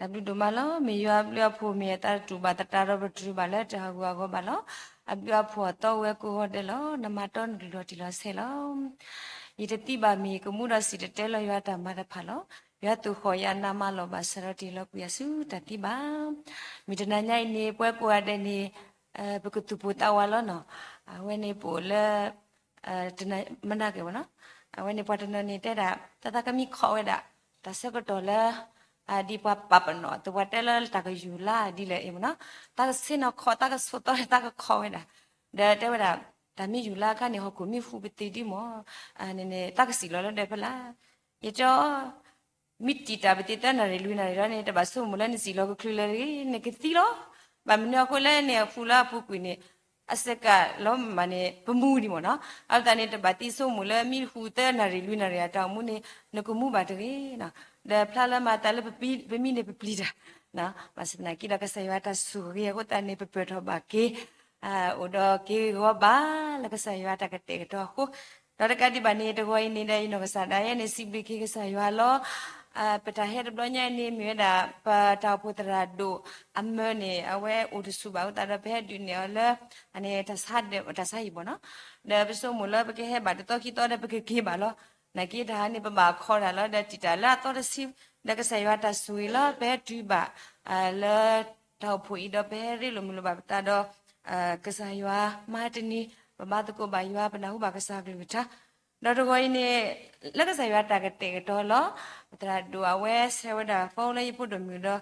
တၢ်ဘျုးဒိၣ်မးလီၤ. မ့ၢ်ယွၤအဘျုးအဖှိၣ် မ့ၢ်အသးတတူၢ်ဘၣ်သတးဒီး ပတုၤဘၣ်လၢတၢ်ဟးဂူာ်ဟးဂီၤဘၣ်လီၤ. အဘျုးအဖှိၣ်အသီဝဲကိးဂီၤဒဲးလီၤ. နမၤတီနကလုၢ်လီၤတံၢ်လီၤဆဲးလီၤ. ယတသံဘၣ်မ့ၢ်ယကမူဒီးစံၣ်တဲၤတဲလီၤယွၤတၢ်မၤတဖၣ်လီၤ. ယွၤသူၣ်ဃီၣ်ယၤနးမးလီၤ ဘၣ်ဆၣ်ဒီးတ့ၢ်လီၤကွံာ်ယၤဆူတၢ်သံဘၣ်. မုၢ်တနၤညါအံၤန့ၣ် ပဝဲကိးဂၤဒဲးန့ၣ် ပကသူၣ်ပိၢ်သးဝးလီၤနီၤ. အဝဲန့ၣ်ပအိၣ်လၢ မနၤက့ၤဝဲနီၤ, အဝဲန့ၣ်ပှၤတနီၤန့ၣ်တဲဒၣ် တၢ်သးကမံခီၣ်ဝဲဒၣ် တၢ်ဆၢကတီၢ်လၢ ဒ်ပှၤပာ်ပနီၣ် သပှၢ်တဲလၢတၢ်ကယူၤလါဒ်လဲၣ်အံၤမ့ၢ်နီၤ, တၢ်ကဆ့ၣ်နီၤခီၣ် တၢ်ကဆိးသီ တၢ်ကခီၣ်ဝဲဒၣ်, ဒီးတဲဝဲဒၣ် တၢ်မ့ၢ်ယူၤလါအခါန့ၣ် ဟီၣ်ခိၣ်မ့ၢ်ဟူးပသံးဒ်မ့ၢ် န့ၣ်န့ၣ် တၢ်ကစံၣ်လီၤလၢဒၢးဖဲလၢ်, ယတဲ မ့ၢ်တံာ်တာ်ပသံးသၢနၣ်ရံၣ်လွံၢ်နၣ်ရံၣ်ဒီးန့ၣ် တဘၣ်ဆိကမိၣ်လၢနစံၣ်လီၤကချုးလၢၤတဂ့ၤ, နကသံလီၤ. ဘၣ်မနုၤအဃိလဲၣ်န့ၣ် အဖူလၢအပူၤကွံာ်န့ၣ် အစကၤလီၤမၢ်န့ၣ် ပမူဒံးမ့ၢ်နီၤ, အဝဲသတးန့ၣ် တဘၣ်သံဆိကမိၣ်လၢမ့ၢ်ဟူးသၢနၣ်ရံၣ်လွံၢ်နၣ်ရံၣ်အတၢ်အိၣ်မူန့ၣ် နကမူဘၣ်တဂ့ၤနီၤ, ဒီးဖျါလၢမၤသးလၢ ပမံန့ၣ်ပပျံၤတၢ် ဘၣ်ဆၣ်သနာ်က့ဒီး ကစၢ်ယွၤတၢ်ဆိၣ်ဂ့ၤအဃိသတးန့ၣ် ပပၢၢ်ထီၣ်ဘၣ်က့ၤ အိၣ်ဒီးက့ၤဂီၤဘၣ်လၢကစၢ်ယွၤတၢ်ကတဲာ်ကတီၤအဃိ, ဒီးတကးဒံးဘၣ်န့ၣ် တဂီၤအံၤန့ၣ်ဒီး ယနီၢ်ကစၢ်ဒၣ်ယဲန့ၣ် စံးဘျုးက့ၤကစၢ်ယွၤလီၤ. ပတၢ်ဟဲတဘျီညါအံၤန့ၣ် မ့ၢ်ဝဲဒၣ် ပတၢ်အိၣ်ဖှိၣ်သရၣ်ဒိၣ်အမၢန့ၣ် အဝဲအိၣ်တဆူၣ်ဘၣ်အဃိသတးဒီး ပဟဲဒုးနဲၣ်အီၤလၢ တၢ်ဆါဟံၣ်ဘၣ်နီၤ, ဒီးပဆိကမိၣ်လၢပကဟဲဘၣ်တသီခံသီဒီး ပကက့ၤဘၣ်လီၤ. နာ်က့တၢ်ဟးန့ၣ် ပဘၣ်ခီတၢ်လီၤ ဒီးတံာ်တာ်လၢအသီတဆံ, ဒီးကစၢ်ယွၤတၢ်ဆိၣ်ဂ့ၤလီၤ ပဟဲတုၤဘၣ် လၢတၢ်အိၣ်ဖှိၣ်အံၤဒီး ပဟဲရ့လိာ်မုာ်လိာ်ဘၣ်ပသးဒီး ကစၢ်ယွၤမၤတနံၤ ပဘါသကိးဘၣ်ယွၤ ပနၢ်ဟူဘၣ်ကစၢ်ကလုၢ်ကထါ, ဒီးတဂီၤအံၤန့ၣ် လၢကစၢ်ယွၤတၢ်ကတဲာ်ကတီၤလီၤ. ပသရၣ်ဒိၣ်အဝဲဆဲးဝဲဒၣ် phone လၢယဖိဒိၣ်မုၣ်ဒီး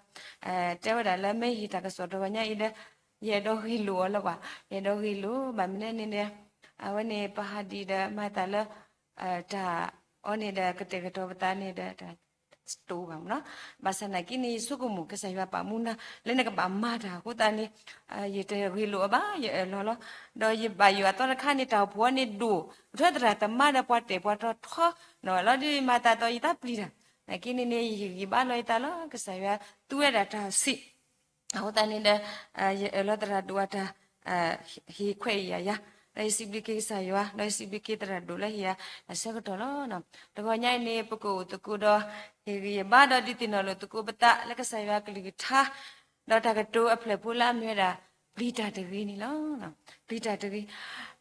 တဲဝဲဒၣ်လၢမ့ၢ်ဟ့ၣ်တၢ်ကစီၣ်တဂီၤညါအံၤဒီး ယအဲၣ်ဒိးဂ့ၢ်လိာ်အီၤလၢၤဘၣ်, ယအဲၣ်ဒိးဂ့ၢ်လိာ် ဘၣ်မနုၤလဲၣ်န့ၣ်ဒီး အဝဲန့ၣ် ပဟးဒံးဒီးမၤသးလၢ တၢ်အီၤန့ၣ်ဒီး ကတဲာ်ကတီၤပသးန့ၣ်ဒီး တၢ်တအိၣ်ဘၣ်မ့ၢ်နီၤ, ဘၣ်ဆၣ်သနာ်က့န့ၣ် ယဆိကမိၣ်ကစၢ်ယွၤပာ်မူနၤ လၢနကဘၣ်မၤတၢ်အဃိသတးန့ၣ် ယတဂ့ၢ်လိာ်အီၤဘၣ် ယအၢၣ်လီၤလီၤ, ဒီးယဘၣ်ယိၣ်အသီတခါန့ၣ် တၢ်အိၣ်ဖှိၣ်အီၤန့ၣ်ဒိၣ် ပထၢသရၣ်သမါဒီးပှၤတဲာ်ပှၤတီၤထီ လီၤဒ်မၤသးဒီးယသးပျံၤတၢ်, နာ်က့န့ၣ်န့ၣ် ယဂံၢ်ဘါလီၤယသးလီၤ ကစၢ်ယွၤသူဝဲဒၣ်တၢ်ဆံး အဃိသတးန့ၣ်ဒီး ယအၢၣ်လီၤသရၣ်ဒိၣ်အတၢ် ဟ့ၣ်ခွဲးယာ်ယၤ, ဒီးယစံးဘျုးက့ၤကစၢ်ယွၤ ဒီးယစံးဘျုးက့ၤသရၣ်ဒိၣ်လၢဟ့ၣ်ယၤအဆၢကတီၢ်လီၤ. တဂီၤညါအံၤန့ၣ် ပကအိၣ်သကိးဒီး ဟ့ၣ်ဂံၢ်ဟ့ၣ်ဘါဒီးဒုးသ့ၣ်နီၣ်လိာ်သကိးပသး လၢကစၢ်ယွၤကလုၢ်ကထါ ဒီးတၢ်ကတိၤအဖျၢၣ်ဖိလၢအမ့ၢ်ဝဲဒၣ် ပျံၤတၢ်တဂ့ၤန့ၣ်လီၤ. ပျံၤတၢ်တဂ့ၤ,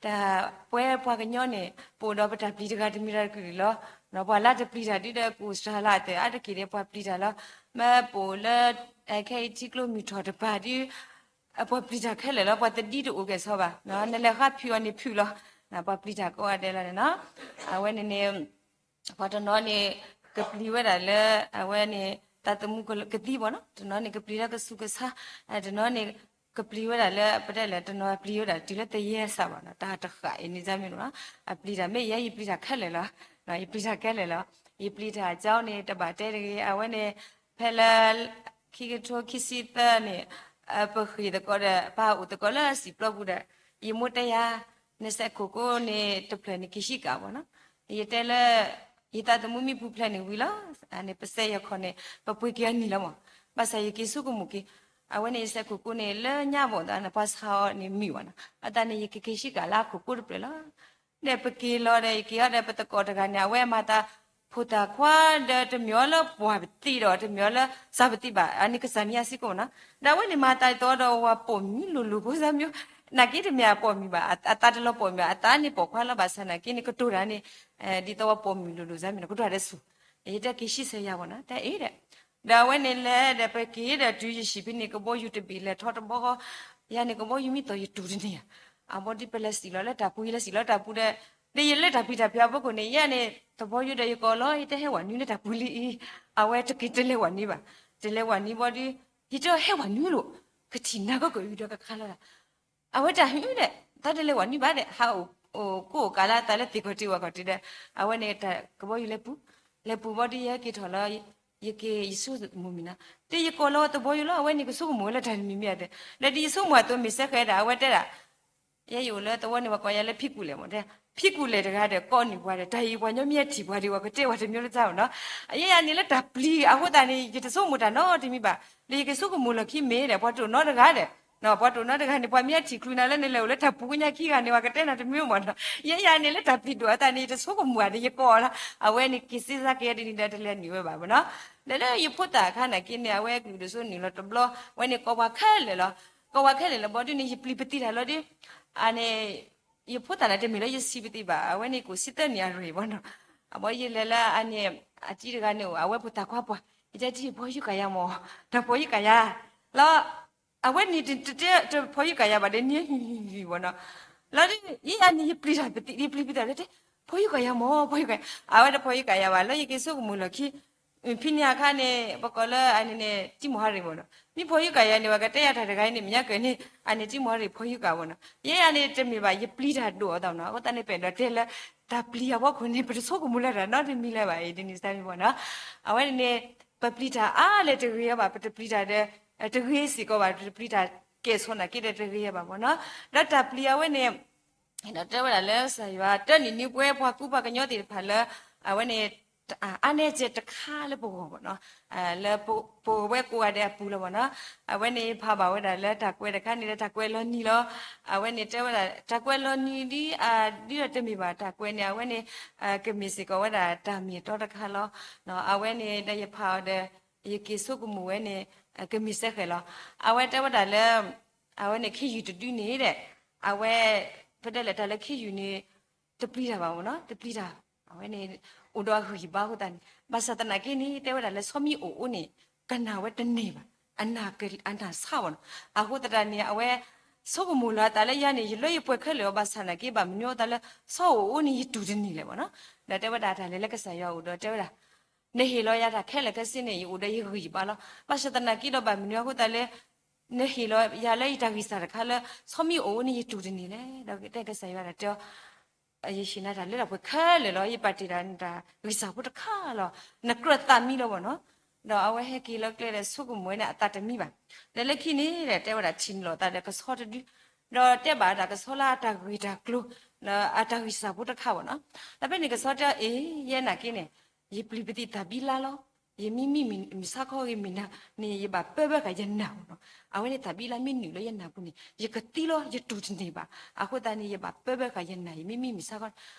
တၢ်ပဝဲပှၤကညီန့ၣ် ပအိၣ်ဒီးပတၢ်ပျံၤတဂၤတမံၤတဂၤတကလုာ်လီၤ. ပှၤလၢတပျံၤတၢ်ဒ်ဒီး ကအိၣ်စှၤလၢအသၢၣ်အါတက့ၢ်ဒီး ပှၤပျံၤတၢ်လီၤ. မ့ၢ်ပအိၣ်လၢ ခဲအံၤထံကျိမုၢ်ထီၣ်တပၤဒ် ပှၤပျံၤတၢ်ခဲလၢာ်လီၤ. ပှၤတဒ်တအိၣ်ကဲၣ်ဆိးဘၣ်, နလဲၤဃါဖုးအီၤန့ၣ်ဖုးလီၤ. ပှၤပျံၤတၢ်ကိးဂၤဒဲးလီၤန့ၣ်နီၤ. အဝဲန့ၣ်န့ၣ် ပှၤတနီၤန့ၣ် ကပျံၤဝဲဒၣ်လၢ အဝဲန့ၣ် သးသမူကသံဘၣ်နီၤ, တနီၤန့ၣ် ကပျံၤလၢကဆူးကဆါ, တနီၤန့ၣ် ကပျံၤဝဲဒၣ်လၢ ပတဲလဲၣ် တနီၤပျံၤဝဲဒၣ်တုၤလၢသယဲစးဘၣ်နီၤ, တၢ်တဃာ်အံၤန့ၣ် ဒ်မ့ၢ်နီၤ, အပျံၤတၢ်မ့ၢ်ယဲ ယပျံၤတၢ်ခဲလၢာ်လီၤ, ယပျံၤတၢ်ခဲလၢာ်လီၤ, ယပျံၤတၢ်အကြောင်းန့ၣ် တဘၣ်တဲတဂ့ၤ, အဝဲန့ၣ် ဖဲလၢ ခံကထိခံဆံသၢန့ၣ် ပဃ့ၢ်သကိးဒီး ပဟးအိၣ်သကိးလၢစံာ်ပျီပူၤဒီး ယမိၢ်တဲယၤ နစဲးခိၣ်ကိးန့ၣ် တဖျၢၣ်န့ၣ် က့ၤဆံးကးဘၣ်နီၤ, ယတဲလၢ ယသးသမူမ့ၢ်ပူၤဖျဲးန့ၣ်ဝံၤလီၤ, န့ၣ် ပစဲးယဲၢ်ခီၣ်န့ၣ် ပပှ့ၤက့ၤအနံၣ်လီၤမး, ဘၣ်ဆၣ်ယက့ၤဆိကမိၣ်က့ၤ, အဝဲန့ၣ် ယစဲးခိၣ်ကိးန့ၣ် လၢညါဘၣ်သးန့ၣ် ပှၤဆါအီၤန့ၣ်မုာ်ဘၣ်နီၤ, အသးန့ၣ် ယကက့ၤဆံးကးလၢအခိၣ်ကိးတဖျၢၣ်လီၤ. ဒီးပက့ၤလီၤဒီး ယက့ၤအီၤဒီး ပသကိးတဂၤန့ၣ် အဝဲမၤသး ဖိသၣ်ခွါဒီး တမ့ၢ်အီၤလၢပှၢ်ပသံးဒီး တမ့ၢ်အီၤလၢစၢ်ပသံးဘၣ်, အန့ၣ်ကစၢ်န့ၣ်အစ့ၢ်ကီးမးနီၤ, ဒီးအဝဲန့ၣ်မၤသးဒ်သိးဒီး ဝၤပိာ်မုၣ်လိၤလိၤဖိစၢ်မၠိ, နာ်က့တမ့ၢ်အပိာ်မုၣ်ဘၣ်, အသးတလီၤပိာ်မုၣ်ဘၣ်, အသးန့ၣ်ပိာ်ခွါလီၤ, ဘၣ်ဆၣ်နာ်က့န့ၣ် ကတိၤတၢ်န့ၣ် ဒ်သိးဝၤပိာ်မုၣ်လိၤလိၤစၢ်မၠိနီၤ, ကတိၤတၢ်ဒီးဆူၣ်, ယတဲက့ၤဆံးစဲးယၤမးနီၤ, တဲအ့ၣ်ဒီး ဒီးအဝဲန့ၣ်လဲၤဒီး ပက့ၤဒီးတုၤယဟံၣ်ဖဲန့ၣ် ကဘီယူၤတဘ့ၣ်လဲၤထီၣ်တဘီဃီ, ယၤန့ၣ် ကဘီယူၤမ့ၢ်သီၣ်ယတူၢ်တန့ၢ်ဧါ, အဘီဒ်ပလဲၤစံၣ်လီၤလၢတၢ်ပူၤ ယလဲၤစံၣ်လီၤတၢ်ပူၤဒီး ဒီးယလၢတၢ်ပျံၤတၢ်ဖုးအဖီခိၣ်န့ၣ် ယဲန့ၣ် သဘီယူၤဒီးယကိးလီၤ ယတဲဟဲဝဲနွံလၢတၢ်ပူၤလံအံၤ, အဝဲတက့ၤတလဲၤဝဲနွံဘၣ်, တလဲၤဝဲနွံဘီဒီး ယတဲဟဲဝဲနွံလိာ်, ကထံၣ်နၤကကၢအံၤဒီးကခါလီၤဒၣ် အဝဲတၢ်ဟ့ၣ်ဒီး တၢ်တလဲၤဝဲနွံဘၣ်ဒီး ဟးအိၣ်ကိးအိၣ်ကးလၢအသးလၢသ့ၣ်ခီၣ်ထံးဝဲခီၣ်ထံးဒီး အဝဲန့ၣ်တၢ်ကဘီယူၤလဲၤပူၤ, လဲၤပူၤဘီဒီးယဟဲက့ၤထီၣ်လီၤ, ယက့ၤယဆိကမိၣ်မံၤနီၤ, ဒီးယကိးလီၤသဘီယူၤလီၤ, အဝဲန့ၣ်ကဆိကမိၣ်ဝဲလၢတၢ်တမံၤမံၤအသး, ဒီးဒ်ယဆိကမိၣ်အသိးမ့ၢ်စဲဃဲဒီး အဝဲတဲဒၣ် ယဲယအိၣ်လၢသဝီန့ၣ် ပှၤကိးယၤလၢဖံကူၣ်လဲၣ်မး, ဖံကူၣ်လဲၣ်တဂၤဒီး ကိးနုာ်ပှၤဒီး တၢ်အံၤပှၤကညီမ့ၢ်ဟဲထံၣ်ပှၤဒီး ပှၤကတဲပှၤတမံၤတၢ်မးနီၤ, ယဲယၤန့ၣ်လၢတၢ်ပျံၤအဃိသတးန့ၣ် ယတဆိကမိၣ်တၢ်နီတမံၤဘၣ်, ဒီးယကဆိကမိၣ်လီၢ်ခံမ့ၢ်ဒီး ပှၤတအိၣ်နီတဂၤဒီး ပှၤတအိၣ်နီတဂၤန့ၣ် ပှၤမ့ၢ်ဟဲထံၣ်ချုးနၤလၢနလဲၤအိၣ်လၢတၢ်ပူၤကညါခံဂၤန့ၣ် ပှၤကတဲနၤတမံၤမးနီၤ, ယဲယၤန့ၣ်လၢတၢ်ပျံၤဒိၣ်အသးန့ၣ် ယတဆိကမိၣ်ဘၣ်ဒီး ယကိးအီၤလီၤ, အဝဲန့ၣ်က့ၤစ့စါက့ၤဒ်န့ၣ်ဒီး တလဲၤနုာ်ဝဲဘၣ်မးနီၤ လဲၤလၢယဖိသၣ်အခါန့ၣ်က့န့ၣ် အဝဲကလုာ်ဒိၣ်စိနုာ်လီၤတဘျီ, အဝဲန့ၣ်ကိးပှၤခဲလၢာ်လီၤ. ကိးပှၤခဲလၢာ်လီၤဘီဒုန့ၣ် ယပျံၤပသံတၢ်လီၤဒီး အန့ၣ် ယဖိသၣ်န့ၣ် တမ့ၢ်လၢယဆံးပသံဘၣ်, အဝဲန့ၣ်ကိးဆံသၢနံၣ်အရ့ၣ်ဘၣ်နီၤ. အဘီယလဲၤလၢအန့ၣ် အကၠံတဂၤန့ၣ်အိၣ် အဝဲဖိသၣ်ခွါပှၢ်, ယတဲတံၢ် ဖီယူကၤယၤမၢ်, တၢ်ဖီယူကၤယၤလီၤ. အဝဲန့ၣ်တတဲတဖီယူကၤယၤဘၣ်ဒီး န့ၢ်ဟံၣ်ဟံၣ်ဟံၣ်ဘၣ်နီၤ. လီၤဒ် ယဲယၤန့ၣ် ယပျံၤတၢ်ပသံ, ယပျံၤပသံတၢ်လၢတဲ ဖီယူကၤယၤမၢ်, ဖီယူကၤယၤ, အဝဲတဖီယူကၤယၤဘၣ်. လၢယက့ၤဆိကမိၣ်လီၢ်ခံ ဖံန့ၣ်အခါန့ၣ် ပကိးလၢအန့ၣ်န့ၣ် တံမိၢ်ဟါရ့ၣ်မၢ်နီၤ. မ့ၢ်ဖီယူကၤယၤန့ၣ် ပှၤကတဲယၤတၢ်တဂၤအံၤန့ၣ် မ့ၢ်ညါကၢၢ်န့ၣ် အန့ၣ်တံမိၢ်ဟါရ့ၣ်ဖီယူကၤမၢ်နီၤ. ယဲယၤန့ၣ် တမ့ၢ်ဘၣ် ယပျံၤတၢ်ဒိၣ်အသးနီၤ. အဃိသတးန့ၣ် ပအဲၣ်ဒိးတဲလၢ တၢ်ပျံၤအဖီခိၣ်န့ၣ် ပတဆိကမိၣ်လၢတၢ်နီတမံၤလၢၤဘၣ်အံၤ ဒ်န့ၣ်စ့ၢ်မ့ၢ်မၢ်နီၤ. အဝဲန့ၣ်န့ၣ် ပပျံၤတၢ်အါလဲၣ်တဂ့ၤအီၤဘၣ်, ပတပျံၤတၢ်ဒီး တဂ့ၤစ့ၢ်ကီးဘၣ်, ပတပျံၤတၢ်ကဲၣ်ဆိးနာ်က့ဒီးတဂ့ၤအီၤဘၣ်မၢ်နီၤ. ဒီးတၢ်ပျံၤအဝဲန့ၣ် ဒီးတဲဝဲဒၣ်လၢကစၢ်ယွၤ တၢ်နံၤနံၤပှဲၤပှၤကူပှၤကညီသ့ၣ်တဖၣ်လၢ အဝဲန့ၣ် အါန့ၢ်စဲတခါလၢပဂီၢ်မၢ်နီၤ, လၢပဝဲကိးဂၤဒဲးအပူၤလီၤမၢ်နီၤ. အဝဲန့ၣ်ဖးဘၣ်ဝဲဒၣ်လၢတၢ်ကွဲးတခါန့ၣ်လၢတၢ်ကွဲးလီၤနံၤလီၤ. အဝဲန့ၣ်တဲဝဲဒၣ် တၢ်ကွဲးလီၤနံၤဒ် ဒ်ဒီးတမ့ၢ်ဘၣ်တၢ်ကွဲးန့ၣ် အဝဲန့ၣ် ကမ့ၢ်စ့ၢ်ကီးဝဲဒၣ်တၢ်မ့ၢ်အတီတခါလီၤ. အဝဲန့ၣ်ဒီးယဖးအီၤဒီး ယက့ၤဆိကမိၣ်ဝဲန့ၣ် ကမ့ၢ်စ့ၢ်ကီးလီၤ. အဝဲတဲဝဲဒၣ်လၢ အဝဲန့ၣ်ခ့ယုၢ်တဒုန့ၣ်ဒီး အဝဲ ဖဲဒၣ်လဲာ်တၢ်လၢခ့ယုၢ်န့ၣ် တပျံၤတၢ်ဘၣ်မၢ်နီၤ, တပျံၤတၢ်, အဝဲန့ၣ် အိၣ်ဒီးအဂံၢ်အဘါအဃိသတးန့ၣ် ဘၣ်ဆၣ်သနာ်က့န့ၣ် တဲဝဲဒၣ်လၢဆီမံၤအိၣ်အိၣ်န့ၣ် ကနၣ်ဝဲတန့ၢ်ဘၣ်, အနၢ်က အနၢ်ဆါဘၣ်နီၤ. အဃိသတးန့ၣ် အဝဲ ဆိကမိၣ်လီၤအသးလၢယၤန့ၣ် ယလၢယပှဲၤခဲလၢာ်အီၤ ဘၣ်ဆၣ်သနာ်က့ ဘၣ်မနုၤအဃိသတးလၢ ဆီအိၣ်အိၣ်န့ၣ် ယတူၢ်တန့ၢ်လဲၣ်မၢ်နီၤ. ဒီးတဲဝဲဒၣ်တၢ်လဲၤလၢကစၢ်ယွၤအိၣ်ဒီးတဲဝဲဒၣ် နဟ့ၣ်လီၤယၤတၢ်ခဲလၢာ်ခဲဆ့န့ၣ် ယအိၣ်ဒီးယဂံၢ်ယဘါလီၤ. ဘၣ်ဆၣ်သနာ်က့ဒီး ဘၣ်မနုၤအဃိသတးလၢ နဟ့ၣ်လီၤယၤလၢယတၢ်ဂံၢ်စၢ်တခါလၢ ဆီမံၤအိၣ်အိၣ်န့ၣ် ယတူၢ်တန့ၢ်လဲၣ်. ဒီးတဲကစၢ်ယွၤဒီးတဲအီၤ ယဟ့ၣ်နၤတၢ်လၢတၢ်ပှဲၤခဲလၢာ်လီၤ. ယပာ်တ့ၢ်တၢ်ဂံၢ်စၢ်ဖိတခါလီၤ. နကြၢးသးမံလီၤမၢ်နီၤ. ဒီးအဝဲဟဲက့ၤလီၤကျဲဒီးဆိကမိၣ်ဝဲန့ၣ် အသးတမံဘၣ်. ဒီးလၢခံန့ၣ်ဒီး တဲဝဲဒၣ်ထံၣ်န့ၢ်လီၤသးဒီးကဆီတဒု ဒီးတဲဘၣ်တၢ်ကဆီလၢအတၢ်ဂ့ၢ်တၢ်ကျိၤ အတၢ်ဂံၢ်စၢ်ဖိတခါဘၣ်နီၤ. ဒီးဖဲန့ၣ်ကဆီတဲအီၤ အ့ ယဲနာ်က့န့ၣ် ယပျံၤပသံးတၢ်ဘံလါလီၤ. ယမ့မ့ၢ်မုၢ်ဆါခီဂ့ၤမုၢ်နၤန့ၣ် ယဘၣ်ပၢဘၢဃာ်ယနၢ်မၢ်နီၤ. အဝဲန့ၣ်တၢ်ဘံလါမ့ၢ်နုာ်လၢယနၢ်ပူၤန့ၣ် ယကသံလီၤ ယတူၢ်တန့ၢ်ဘၣ်. အဃိသတးန့ၣ် ယဘၣ်ပၢဘၢဃာ်ယနၢ် ယမ့မ့ၢ်မုၢ်ဆါခီ.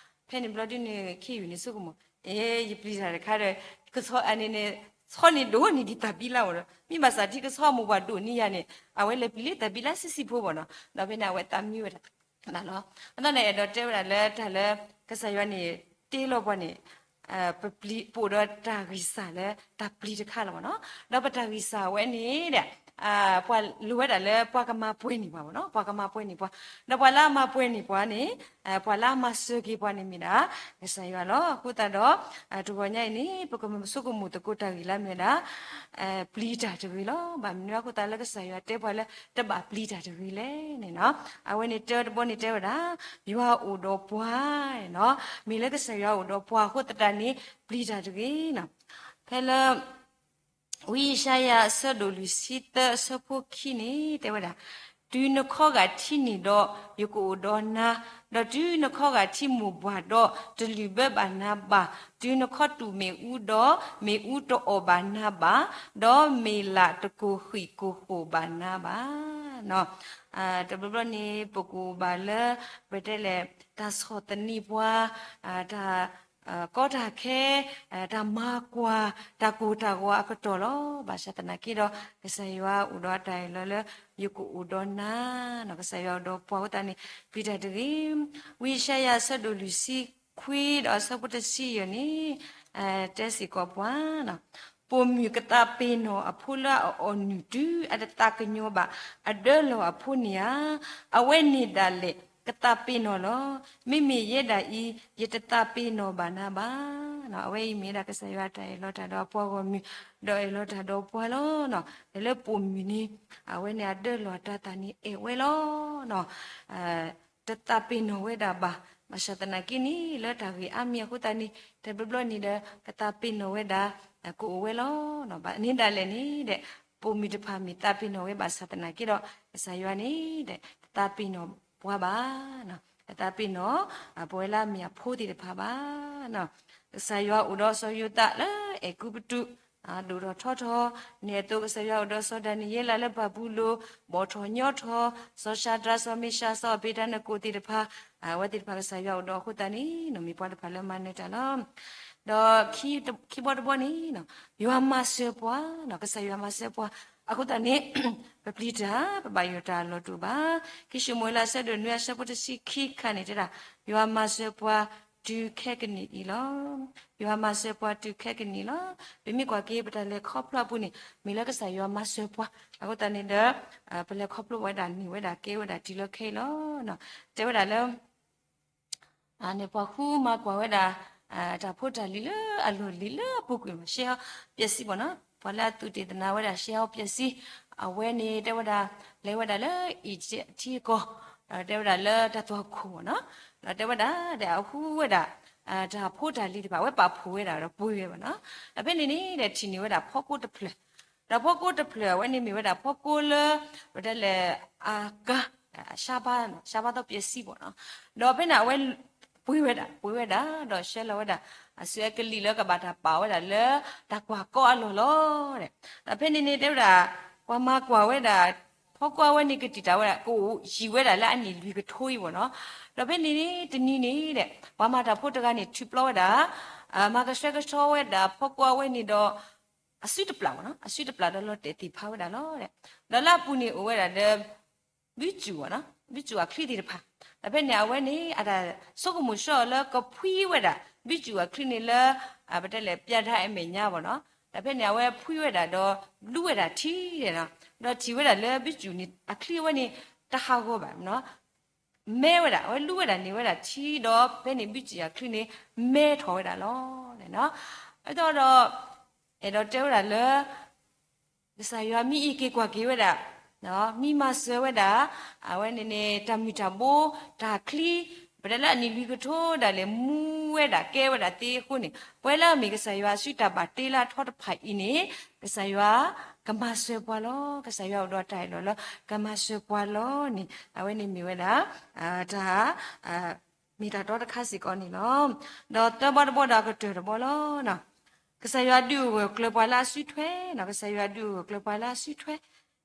ဖဲန့ၣ်ဘျီဒုန့ၣ် ခ့ယုၢ်န့ၣ်ဆိကမိၣ် အ့ ယပျံၤတၢ်တခါဒီး ကဆီအန့ၣ်န့ၣ် ဆီန့ၣ်ဒိၣ်န့ၢ်ဒံးတၢ်ဘံလါမၢ်နီၤ. မ့ၢ်ဘၣ်ဆၣ်ထံကဆီအမိၢ်ပှၢ်ဒိၣ်န့ၢ်ယၤန့ၣ် အဝဲလဲၤပျံၤလၢတၢ်ဘံလါဆံးဆံးဖိမၢ်နီၤ. ဒီးဖဲန့ၣ် အဝဲသးမံဝဲဒၣ် လီၤ. အဃိန့ၣ် အဲၣ်ဒိးတဲဝဲဒၣ်လၢတၢ်လၢ ကစၢ်ယွၤန့ၣ် တ့လီၤပှၤန့ၣ် ပပျံၤ ပအိၣ်ဒီးတၢ်ဂံၢ်စၢ်လၢတၢ်ပျံၤတခါလီၤမၢ်နီၤ. ဒီးပတၢ်ဂံၢ်စၢ်ဝဲန့ၣ်ဒီး ပှၤလိၤဝဲဒၣ်လၢပှၤကမၤပှဲၤန့ၢ်ပှၤမၢ်နီၤ, ပှၤကမၤပှဲၤန့ၢ်ပှၤ, ဒီးပှၤလၢအမၤပှဲၤန့ၢ်ပှၤန့ၣ် ပှၤလၢအမၤစၢၤက့ၤပှၤန့ၣ်မ့ၢ်ဒၣ် ကစၢ်ယွၤလီၤ. အဃိသတးဒီး တဂီၤညါအံၤန့ၣ် ပကမၤဆိကမိၣ်သကိးတၢ်ဂ့ၢ်လၢအမ့ၢ်ဝဲဒၣ် ပျံၤတၢ်တဂ့ၤလီၤ. ဘၣ်မနုၤအဃိသတးလၢကစၢ်ယွၤတဲပှၤလၢတဘၣ်ပျံၤတၢ်တဂ့ၤလဲၣ်န့ၣ်နီၤ. အဝဲန့ၣ်တဲတဘီန့ၣ်တဲဝဲဒၣ် ယွၤအိၣ်ဒီးပှၤနီၤ, မ့ၢ်လၢကစၢ်ယွၤအိၣ်ဒီးပှၤအဃိသတးန့ၣ် ပျံၤတၢ်တဂ့ၤနီၤ. ဖဲလၢ ဝံယၡါယၤအဆၢဒိၣ်လွံၢ်ဆံသၢအဆၢဖိခံန့ၣ် တဲဝဲဒၣ်, တုၤနခီဂာ်ထံန့ၣ်ဒီး ယကအိၣ်ဒီးနၤ, ဒီးတုၤနခီဂာ်ထံမိၢ်ပှၢ်ဒီး တလုၢ်ဘၢဘၣ်နၤဘၣ်. တုၤနခီတူာ်မ့ၣ်အူဒီး မ့ၣ်အူတအီၣ်ဘၣ်နၤဘၣ်, ဒီးမ့ၢ်လးတကိၢ်ဃံးကိၢ်ဃိၣ်ဘၣ်နၤဘၣ်. တဘျီဘျီန့ၣ် ပကအိၣ်ဘၣ်လၢ ပတဲလဲၣ် တၢ်ဆီၣ်သနံးပှၤ, တၢ် ကီတၢ်ခဲ, တၢ်မၤကွၢ်, တၢ်ကိၢ်တၢ်ဂီၤအကတီၢ်လီၤ. ဘၣ်ဆၣ်သနာ်က့ဒီး ကစၢ်ယွၤအိၣ်ဒီးအတၢ်အၢၣ်လီၤလၢ ယကအိၣ်ဒီးနၤ, ကစၢ်ယွၤအိၣ်ဒီးပှၤအဃိသတးန့ၣ် ပျံၤတၢ်တဂ့ၤ. ဝံယၡါယၤအဆၢဒိၣ်လွံၢ်ဆံခွံဒီးအဆၢဖိတဆံယဲၢ်န့ၣ် တဲစ့ၢ်ကီးပှၤ ပိာ်မုၣ်ကသးပ့ၤနီၣ်အဖိလၢအအီၣ်နုၢ်တုၤအတသးကညီၤဘၣ်အဒၢလီၢ်အဖိန့ၣ်ဧါ, အဝဲန့ၣ်ဒၣ်လဲာ်ကသးပ့ၤနီၣ်လီၤ. မ့မ့ၢ်ယဲဒၣ်အံၤ ယတသးပ့ၤနီၣ်ဘၣ်နၤဘၣ်. အဝဲအံၤမ့ၢ်ဒၣ်ကစၢ်ယွၤအတၢ်အၢၣ်လီၤတၢ်ဒီးအပှၤဂီၢ်မုၢ် ဒီးအၢၣ်လီၤတၢ်ဒီးပှၤလီၤ. တၢ်လၢပိာ်မုၣ်န့ၣ် အဝဲန့ၣ်အဒၢလီၢ်အတၤသၣ်န့ၣ်အဲၣ်ဝဲလီၤ. တသးပ့ၤနီၣ်ဝဲဒၣ်ဘၣ်. ဘၣ်ဆၣ်သနာ်က့န့ၣ် လၢတၢ်ဂ့ၢ်အါမံၤအဃိသတးန့ၣ် တဘျီဘျီန့ၣ်ဒီး ကသးပ့ၤနီၣ်ဝဲဒၣ် ကအိၣ်ဝဲလီၤ. န့ၣ်ဒၣ်လဲာ်န့ၣ်ဒီး ပိာ်မုၣ်တဖၣ်မ့ၢ်သးပ့ၤနီၣ်ဝဲဘၣ်ဆၣ်သနာ်က့ဒီး ကစၢ်ယွၤန့ၣ်ဒီး တသးပ့ၤနီၣ်ပှၤဘၣ်. တသးပ့ၤနီၣ် ပဝဲလၢအမ့ၢ်အဖိသ့ၣ်တဖၣ်ဘၣ်. ကစၢ်ယွၤအိၣ်ဒီးစီၤယိၤသးလၢအဲၤကူပတူး ဒိၣ်ထီၣ်ထီထီၣ်, န့ၣ်အသိးကစၢ်ယွၤအိၣ်ဒီးစီၤဒၤနံးယ့လးလၢဘၤဘူလိၣ် ဘီၣ်ထီၣ်ညီထီၣ်, စီၤၡၤဒြး စီၤမ့ၡး စီၤအဘ့းနကိၤသ့ၣ်တဖၣ်, အဝဲသ့ၣ်တဖၣ်ကစၢ်ယွၤအိၣ်ဒီးအဃိသတးန့ၣ် နီၢ်မ့ၢ်ပှၤတဖၣ်လၢမၤနၢၤတၢ်လီၤ. ဒီးခံဘီတဘီန့ၣ်, ယွၤမၤစၢၤပှၤ, ကစၢ်ယွၤမၤစၢၤပှၤ, အဃိသတးန့ၣ် ပပျံၤတၢ် ပဘၣ်ယိၣ်တၢ်လီၤတူာ်ဘၣ်. ခံၡမူၤအ့လးအဆၢဒိၣ်နွံအဆၢဖိတဆံခံခါန့ၣ်တဲဒၣ်, ယွၤမၤစၢၤပှၤတုၤခဲကနံၣ်အံၤလီၤ. ယွၤမၤစၢၤပှၤတုၤခဲကနံၣ်လီၤ. ပမ့ၢ်ကွၢ်က့ၤပတၢ်လဲၤခီဖျိအပူၤန့ၣ် မ့ၢ်လၢကစၢ်ယွၤမၤစၢၤပှၤ, အဃိသတးန့ၣ်ဒီး ပလဲၤခီဖျိဝဲဒၣ်န့ၢ်ဝဲဒၣ်ကဲဝဲဒၣ်တုၤလၢခဲအံၤလီၤ. တဲဝဲဒၣ်လၢ န့ၣ်ပှၤဃုမၤကွၢ်ဝဲဒၣ် တၢ်ဖိတၢ်လံၤလၢအလီၢ်လံၤလၢအပူၤကွံာ်မး ရှဲဟီပျဲးစံ ပေါ့နော်, ပှၤလၢအသူးတ့ၢ်သနာ်ဝဲဒၣ်ရှဲဟီပျဲးစံ, အဝဲန့ၣ်တဲဝဲဒၣ် လဲၤဝဲဒၣ်လၢအံၤထံအကီၢ်, ဒီးတဲဝဲဒၣ်လၢတၢ်သွၣ်ခိၣ် ပေါ့နော်, ဒီးတဲဝဲဒၣ်ဒီးအဃုဝဲဒၣ် တၢ်ဖိတၢ်လံၤတဖၣ် အဝဲပာ်ဖှိၣ်ဝဲဒၣ်ဒီးပှ့ၤဝဲ ပေါ့နော်, ဒီးဖဲန့ၣ်န့ၣ်ဒီးထံၣ်န့ၢ်ဝဲဒၣ်ဖီကိတဖျၢၣ်, ဒီးဖီကိတဖျၢၣ်အဝဲန့ၣ်မ့ၢ်ဝဲဒၣ်ဖီကိလၢ ပတဲလဲၣ် အကါ ဆါဘါ ဆါဘါသီပျဲးစံ ပေါ့နော်, ဒီးဖဲန့ၣ်အဝဲ ပှ့ၤဝဲဒၣ် ပှ့ၤဝဲဒၣ် ဒီးဆှၢလီၤဝဲဒၣ် အစုအကလံၢ်လၢကဘၣ်တၢ်ပာ်ဝဲဒၣ်လၢ တၢ်ကွၢ်ကီအလီၢ်လီၤ. ဒီးဖဲန့ၣ်န့ၣ်တဲဝဲဒၣ် ပှၤမၤကွၢ်ဝဲဒၣ် ဖီကိအဝဲန့ၣ်ကတံာ်တာ်ဝဲဒၣ် ကအိၣ်ယံာ်ဝဲဒၣ်လၢအနံၣ်လွံၢ်ကထိအံၤ ပေါ့နော်, ဒီးဖဲန့ၣ်န့ၣ် တနံၤန့ၣ်ဒီး ပှၤမၤတၢ်ဖိတဂၤန့ၣ် ထုးပျီဝဲဒၣ် မၤကဆှဲကဆှီဝဲဒၣ်ဖီကိအဝဲန့ၣ်ဒီး အစုတပျၢ် ပေါ့နော်, အစုတပျၢ်ဒီးလီၤတဲာ်သ့ၣ်ဖးဝဲဒၣ်လီၤ. ဒီးလၢအပူၤန့ၣ်အိၣ်ဝဲဒၣ်ဒီး ဘုကျူ ပေါ့နော်, ဘုကျူအချံသ့ၣ်တဖၣ်, ဒီးဖဲန့ၣ်အဝဲန့ၣ် အတၢ်ဆိကမိၣ်ဆှၢအီၤလၢကဖှံဝဲဒၣ် ဘုကျူအချံန့ၣ်လၢ ပတဲလဲၣ် ပျၢၤဒါအမဲာ်ညါ ပေါ့နော်, ဒီးဖဲန့ၣ်အဝဲဖှံဝဲဒၣ်ဒီး လူဝဲဒၣ်ထံဒီး ဒီးထံၣ်ဝဲဒၣ်လၢဘုကျူန့ၣ် အချံအဝဲန့ၣ် တဟးဂီၤဘၣ် ပေါ့နော်, မဲဝဲဒၣ် အဝဲလူဝဲဒၣ်န့ၢ်ဝဲဒၣ်ထံဒီး ဖဲန့ၣ်ဘုကျူအချံန့ၣ် မဲထီၣ်ဝဲဒၣ်လီၤ. အဃိဒီး အဲၣ်ဒိးတဲဝဲဒၣ်လၢ ကစၢ်ယွၤမ့ၢ်အံးက့ၤကွၢ်က့ၤဝဲဒၣ်, မ့ၢ်မၤစၢၤဝဲဒၣ် အဝဲန့ၣ်န့ၣ် တၢ်မုၢ်တၢ်ဘိ တၢ်ချံ ပတဲလၢအနံၣ်လွံၢ်ကထိဒၣ်လဲာ် မူဝဲဒၣ်ကဲဝဲဒၣ်သ့အဃိန့ၣ် ပဝဲလၢအမ့ၢ်ကစၢ်ယွၤအစုတၢ်ဘၣ်တ့လၢအထီတဖၣ်အံၤန့ၣ် ကစၢ်ယွၤကမၤစၢၤပှၤလီၤ. ကစၢ်ယွၤအိၣ်ဒီးတၢ်အၢၣ်လီၤလၢ ကမၤစၢၤပှၤလီၤန့ၣ် အဝဲန့ၣ်မ့ၢ်ဝဲဒၣ် တၢ် မ့ၢ်တၢ်တီတခါစ့ၢ်ကီးန့ၣ်လီၤ. ဒီးသၢဘီတဘီဒီးကတၢၢ်တဘီလီၤ. ကစၢ်ယွၤဒုးဂၢၢ်ကျၢၤပှၤလၢအစုထွဲ, ကစၢ်ယွၤဒုးဂၢၢ်ကျၢၤပှၤလၢအစုထွဲ,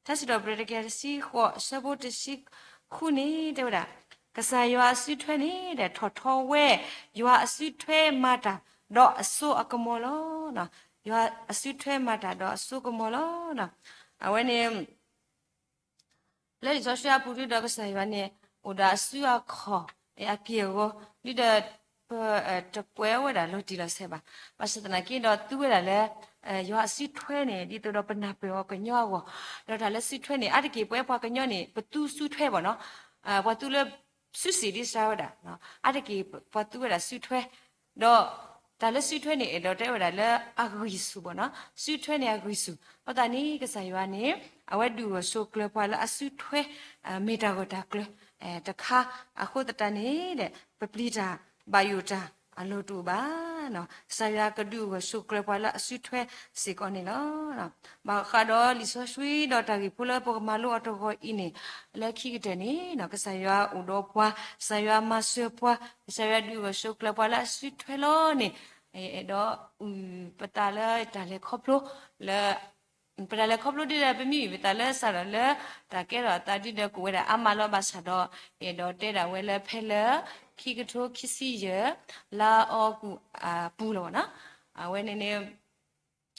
ထါစံးထီၣ်ပတြၢၤတကယၤတဆံဃိး အဆၢဖိတဆံဃုန့ၣ် တဲဝဲဒၣ်, ကစၢ်ယွၤအစုထွဲန့ၣ်ဒီးထီၣ်ထီဝဲ, ယွၤအစုထွဲမၤတၢ် ဒီးအစိအကမီၤလီၤ. ယွၤအစုထွဲမၤတၢ်ဒီးအစိကမီၤလီၤ. အဝဲန့ၣ် လၢလံာ်စီဆှံအပူၤဒုဒီးကစၢ်ယွၤန့ၣ် အိၣ်ဒီးအစုအခီၣ် အက့ၢ်အဂီၤ ဒုဒီး ပတကွဲးဝဲဒၣ်လီၤတံၢ်လီၤဆဲးဘၣ်. ဘၣ်ဆၣ်သနာ်က့ဒီးသူဝဲဒၣ်လၢ ယွၤအစုထွဲန့ၣ် ဒ်သိးဒီးပနၢ်ပၢၢ်အီၤကညီအဂီၢ်, ဒီးတၢ်လၢစုထွဲန့ၣ် အါတက့ၢ်ပဝဲပှၤကညီန့ၣ် ပသူစုထွဲဘၣ်နီၤ, ပှၤသူလၢ စုစ့ၣ်ဒ်စါဝဲဒၣ်, အါတက့ၢ်ပှၤသူဝဲဒၣ်စုထွဲ, ဒီးတၢ်လၢစုထွဲန့ၣ် အဲၣ်ဒိးတဲဝဲဒၣ်လၢအဂံၢ်ဆူၣ်ဘၣ်နီၤ, စုထွဲန့ၣ်အဂံၢ်ဆူၣ်, အဃိသတးန့ၣ် ကစၢ်ယွၤန့ၣ် အဝဲဒုးဂၢၢ်ဆိးကျၢၤပှၤလၢအစုထွဲ မ့ၢ်တၢ်ဂီၤတၢ်ကျၢၤတခါ, အဃိသတးန့ၣ် ပပျံၤတၢ်ဘၣ်ယိၣ်တၢ်အလီၢ်တအိၣ်ဘၣ်. ကစၢ်ယွၤကဒုးဂၢၢ်ဆိးကျၢၤပှၤလၢအစုထွဲစ့ၢ်ကီးန့ၣ်လီၤ. ဘၣ်ဃးဒီးလံာ်စီဆှံဒီးတၢ်ဂ့ၢ်ဖိလၢပကမၤလိအီၤတဂီၤအံၤန့ၣ်, လၢခံကတၢၢ်န့ၣ် ကစၢ်ယွၤအိၣ်ဒီးပှၤ, ကစၢ်ယွၤမၤစၢၤပှၤ, ကစၢ်ယွၤဒုးဂၢၢ်ဆိးကျၢၤပှၤလၢအစုထွဲလီၤန့ၣ်, အဲၣ်ဒိးအုၣ်ပသးလၢတၢ်လဲၤခီဖျိလၢ ပတၢ်လဲၤခီဖျိဒ်ဒီး ပမ့ၢ်အုၣ်ပသးလၢစးထီၣ်လၢ တၢ်ကဲထီၣ်အသးဒ်ဒီး ကအိၣ်ဝဲဒၣ်အါမးလီၤ. ဘၣ်ဆၣ်ဒီး အဲၣ်ဒိးတဲဒၣ်ဝဲလၢဖဲလၢ ခံကထိခံဆံယဲၢ် လါအီကူးအပူၤလီၤနီၤ. အဝဲန့ၣ်န့ၣ်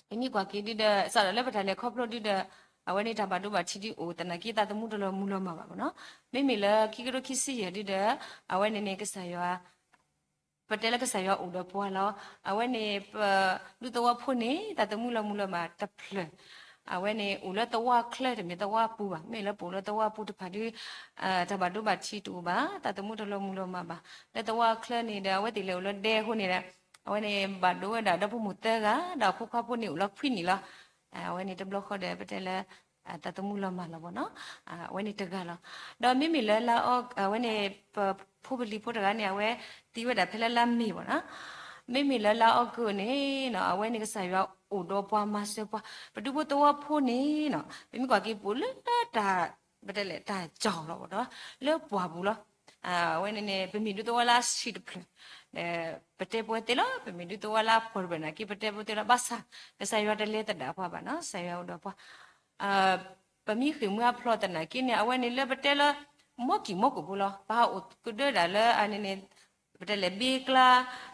ပမ့ၢ်ကွၢ်က့ၤဒ်ဒီး စးထီၣ်လၢပတၢ်လဲၤခီဖျိဒ်ဒီး အဝဲန့ၣ်တၢ်ဘၣ်ဒိဘၣ်ထံးဒ်အိၣ်သနာ်က့ သးသမူတလီၤမုၢ်လီၤမၢ်ဘၣ်နီၤ. မ့မ့ၢ်လၢခံကထိခံဆံယဲၢ်ဒ်ဒီး အဝဲန့ၣ်န့ၣ် ကစၢ်ယွၤ ပတဲလၢကစၢ်ယွၤအိၣ်ဒီးပှၤလီၤ. အဝဲန့ၣ် ပဒူသဝီဖိန့ၣ် သးသမူလီၤမုၢ်လီၤမၢ်တဖျၢၣ်, အဝဲန့ၣ်အိၣ်လၢသဝီချၢတမ့ၢ်သဝီပူၤဘၣ်. မ့ၢ်လၢပအိၣ်လၢသဝီပူၤတဖၣ်ဒ် တၢ်ဘၣ်ဒိဘၣ်ထံးတအိၣ်ဘၣ်, သးသမူတလီၤမုၢ်လီၤမၢ်ဘၣ်. လၢသဝီချၢန့ၣ်ဒီး အဝဲသ့ၣ်လဲၤအိၣ်လၢဒဲအဃိန့ၣ်ဒီး အဝဲန့ၣ်ဘၣ်ဒိဝဲဒၣ်ဒီဖိမိၢ်သၢဂၤ ဒီးအဖိခွါဖိန့ၣ်အိၣ်လီၤခွံနံၣ်လီၤ. အဝဲန့ၣ်တဘျီဃီဒီး ပတဲလၢ သးသမူလီၤမၢ်လီၤဘၣ်နီၤ. အဝဲန့ၣ်တဂၤလီၤ. ဒီးမ့မ့ၢ်လၢလါအီ အဝဲန့ၣ် ပဖိပလံၤဖိတဂၤန့ၣ် အဝဲသံဝဲဒၣ်ဖဲလၢလါမ့ၤဘၣ်နီၤ. မ့မ့ၢ်လၢလါအီကူးန့ၣ်နီၤ အဝဲန့ၣ်ကစၢ်ယွၤအိၣ်ဒီးပှၤမၤစၢၤပှၤ, ပဒူဖိသဝီဖိန့ၣ်နီၤ ပမ့ၢ်ကွၢ်က့ၤပအိၣ်လၢတၢ် ပတဲလဲၣ် တၢ်ကၠီၣ်လီၤဘၣ်ဒီး လၢပှၢ်ပူၤလီၤ. အဝဲန့ၣ်န့ၣ် ပမ့ၢ်ဒူသဝီလၢအဆံးတဖျၢၣ် ပတဲပဝဲသ့လီၤ. ပမ့ၢ်ဒူသဝီလၢအဖှီၣ်တဖျၢၣ်နာ်က့ ပတဲပဝဲသ့လီၤ. ဘၣ်ဆၣ် ကစၢ်ယွၤတလဲၤသဒၣ်ပှၤဘၣ်နီၤ, ကစၢ်ယွၤအိၣ်ဒီးပှၤ ပမ့ၢ်ဃ့ၢ်မှံဟးဖျိးသနာ်က့န့ၣ် အဝဲန့ၣ်လၢပတဲလၢ မီၢ်ကံၢ်မီၢ်ကိၣ်ဖိလီၤ. ပဟးအိၣ်ကဒၢဒၣ်လၢအန့ၣ်န့ၣ် ပတဲလဲၤဘ့ကျါ